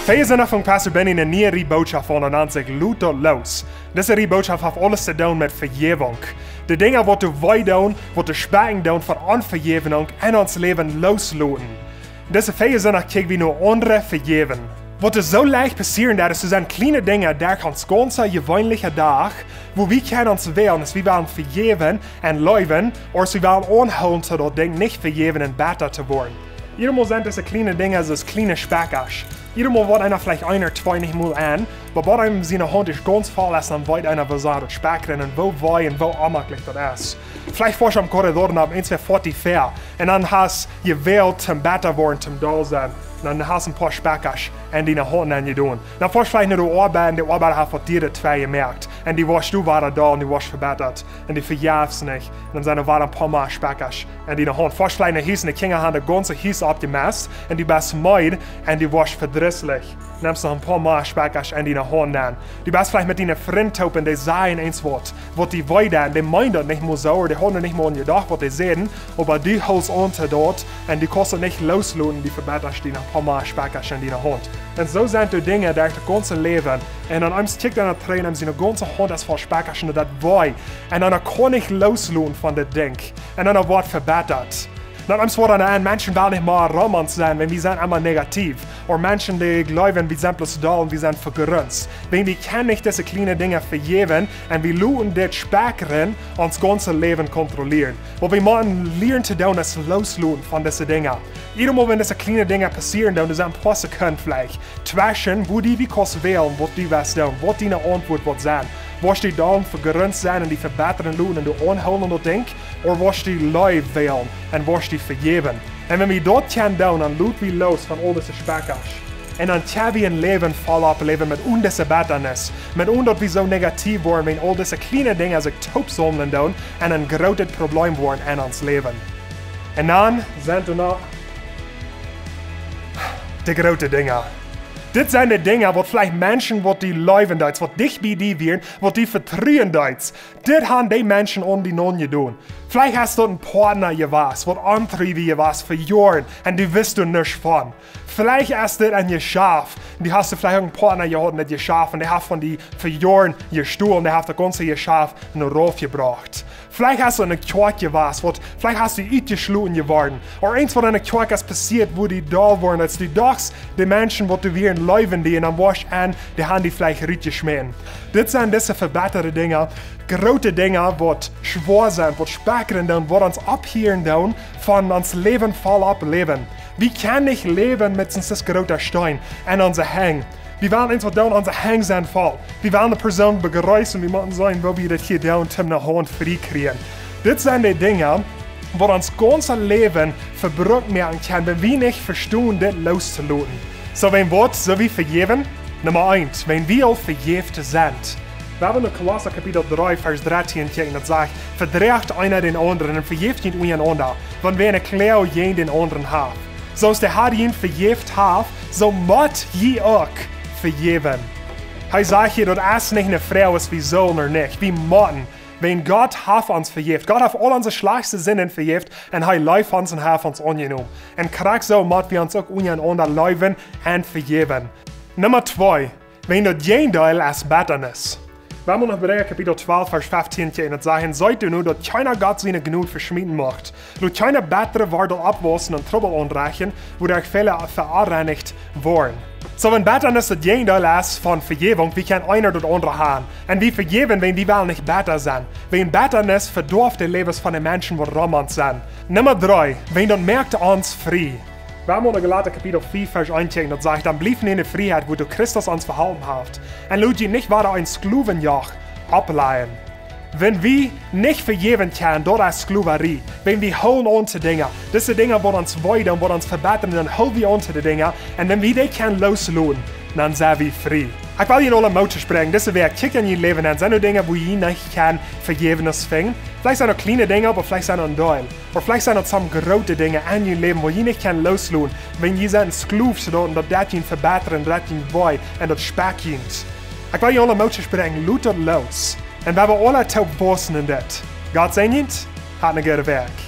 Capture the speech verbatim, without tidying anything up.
Vea Sindach funk Pastor Benny ne niee Rieej Bootschoft aun, un dan säd: Lot daut loos. Dise Rieej Bootschoft haft aules to doonen met Vejäwunk. De Dinja, waut die wee doonen, waut die spekjen doonen, von Onvejäwunk en ons Läwen loosloten. Dise Vea Sindach kjikj wie no aundre vejäwen. Waut doa soo leicht passieren deit, es, doa sent kjliene Dinja derch ons gaunza jeweenlicha Dach, wua wie kjennen ons wälen, aus wie wellen vejäwen un leewen, ooda aus wie wellen aunhoolen, soo daut Dinkj nich vejäwen un betta to woaren. Jieda Mol sent dise kjliene Dinja soo aus kjliene Spekjasch. Jieda Mol woat eena veleicht eent ooda twee nich mol aun, oba bie eenem siene Haunt es gaunz voll, es dan weet eena, woo sea daut Spekj rinjt un woo wee un woo onjemaklich daut es. Veleicht foascht du em Korridor un opp eemol foat die väa. Un dan hast du jewält toom betta woaren, toom doll sennen. Un dan hast du een poa Spekjasch en diene Haunt aunjedonen. Dan foascht veleicht no de Oabeit un de Oabeida haft waut Dieret twei jemoakt. Un du woascht wada doll un du woascht vebettat. Un du vejefst nich. Un dan sent doa wada een poa mea Spekjasch en diene Haunt. Foascht veleicht no Hus un de Kjinja haben daut gaunze Hus oppjemest. Un du best meed un du woascht vedrisslich. Nemst noch een poa mea Spekjasch en diene Haunt aun. Du best veleicht met diene Frind toop un dee sajen eent waut, waut die wee deit. Dee meenen daut nich mol soo, ooda dee haben nich mol aun jedocht, waut dee säden. Oba du hoolst aun to daut un du kaust daut nich loosloten, du vebettasch die noch een poa mea Spekjasch en diene Haunt. Un soo sent doa Dinja derch daut gaunze Läwen. Un dan eemol kjikjt eena trigj un siene gaunze Haunt es voll Spekjasch un daut wee. Un dan kaun eena nich loosloten von dit Dinkj. Un dan woat vebettat. Dan eemol woat eena aun, Menschen wellen nich mea rom ons sennen, wan wie sent emma negativ. Ooda Menschen, dee jleewen, wie sent bloos doll un wie sent vejäft. Wan wie kjennen nich dise kjliene Dinja vejäwen un wie loten dit Spekj rinjt ons gaunzet Läwen kontrollieren. Waut wie motten lieren to doonen es loosloten von dise Dinja. Jieda Mol, wan dise kjliene Dinja passieren, dan sent een poa Sekunden veleicht. Tweschen, woo du, wie kaust wälen, waut du woascht doonen, waut diene Auntwuat woat sennen. Woascht du dan vejäft sennen un die vebettren loten un du aunhoolen daut Dinkj, ooda woascht du Leew wälen un woascht du vejäwen? Un wan wie daut kjennen doonen, dan lot wie loos von aul dise Spekjasch. Un dan kjenn wie een Läwen voll opp läwen met onen dise Bettanis, met onen daut wie soo negativ woaren, wan aul dise kjliene Dinja sikj toopsaumlen doonen un een grootet Problem woaren en ons Läwen. Un dan sent doa noch de groote Dinja. Dit sent de Dinja, waut veleicht Menschen, waut du leewen deist, waut dicht bie die wieren, waut du vetruen deist, dit haben dee Menschen aun die aunjedonen. Veleicht es daut een Partner jewast, waut ontruu wia jewast fa Joaren un du wist doa nuscht von. Veleicht es dit een Jeschaft, un du hast veleicht een Partner jehaut en daut Jeschaft un dee haft von die fa Joaren jestolen, dee haft daut gaunze Jeschaft en de Ruin jebrocht. Veleicht es daut eene Kjoakj jewast, waut, veleicht best du utjeschloten jeworden. Ooda eent waut en de Kjoakj es passieet, wua du doll woaren, aus du dochst, de Menschen, waut du wia, leewen die, un dan woascht du aun, dee haben die veleicht rutjeschmäten. Dit sent dise vebettade Dinja, groote Dinja, waut schwoa sent, waut spekjren doonen, waut ons aufhieren doonen von ons Läwen voll opp läwen. Wie kjennen nich läwen met soon grooten Steen en onse Henj. Wie wellen eent waut doonen, onse Henj sent voll. Wie wellen eene Persoon bejreessen, wie motten seenen, woo wie daut hia doonen, toom ne Haunt frie kjrieen. Dit sent de Dinja, waut ons gaunzet Läwen vebrukt moaken kjennen, wan wie nich vestonen, dit loos to loten. Soo, wan waut, soo wie vejäwen? Numma eent, wan wie aul vejäft sent. Wie haben en Kolossa Kapitel dree, Varsch dartieen kjikjen, daut sajcht: Vedroacht eena dän aundren un vejäft junt unjarenaunda, wan wäa eene Kloag jäajen dän aundren haft. Soo aus de Har junt vejäft haft, soo mott jie uk vejäwen. Hee sajcht hia, daut es nich ne Froag, aus wie sellen ooda nich. Wie motten, wan Gott haft ons vejäft. Gott haft aul onse schlajchtste Sinden vejäft un hee leeft ons un haft ons aunjenomen. Un krakjt soo mott wie ons uk unjarenaunda leewen un vejäwen. Numma twee, wan daut Jäajendeel es Bettanis. Wie haben en Hebräa Kapitel twalf, Varsch feftieen kjikjen, daut sajcht: Seet nu, daut kjeena Gott siene Jnod veschmäten mucht. Lot kjeena bettre Wort oppwausen un Trubbel aunrechten, wuaderch väle veonreinicht woaren. Soo, wan Bettanis daut Jäajendeel es von Vejäwunk, wie kjennen eena daut aundre haben. Un wie vejäwen, wan wie wellen nich betta sennen. Wan Bettanis vedoaft de Läwes von de Menschen, waut rom ons sent. Numma dree, wan daut moakt ons frie. Wie haben en Galata Kapitel fief, Varsch eent kjikjen, daut sajcht: Dan bliewt en de Frieheit, wuatoo Christus ons vehalpen haft. Un lot junt nich wada een Sklowenjoch oppläajen. Wan wie nich vejäwen kjennen, daut es Sklowarie. Wan wie hoolen aun to Dinja, dise Dinja, waut ons wee doonen, waut ons vebettren, dan hool wie aun to de Dinja. Un wan wie dee kjennen loos loten, dan sent wie frie. Ekj well junt aule Moot toospräakjen, dise Wäakj, kjikjt en jun Läwen aun. Sent doa Dinja, wua jie nich kjennen Vejäwnis finjen? Veleicht sent daut kjliene Dinja, oba veleicht sent daut een Deel. Ooda veleicht sent daut soone groote Dinja en jun Läwen, wua jie nich kjennen loos loten. Wan jie sent een Sklow to daut, un daut deit junt vebettren, daut deit junt wee, un daut spekjt junt. Ekj well junt aule Moot toospräakjen, lot daut loos. Un wie haben aule toop wausen en dit. Gott säajen junt, hat ne goode Wäakj.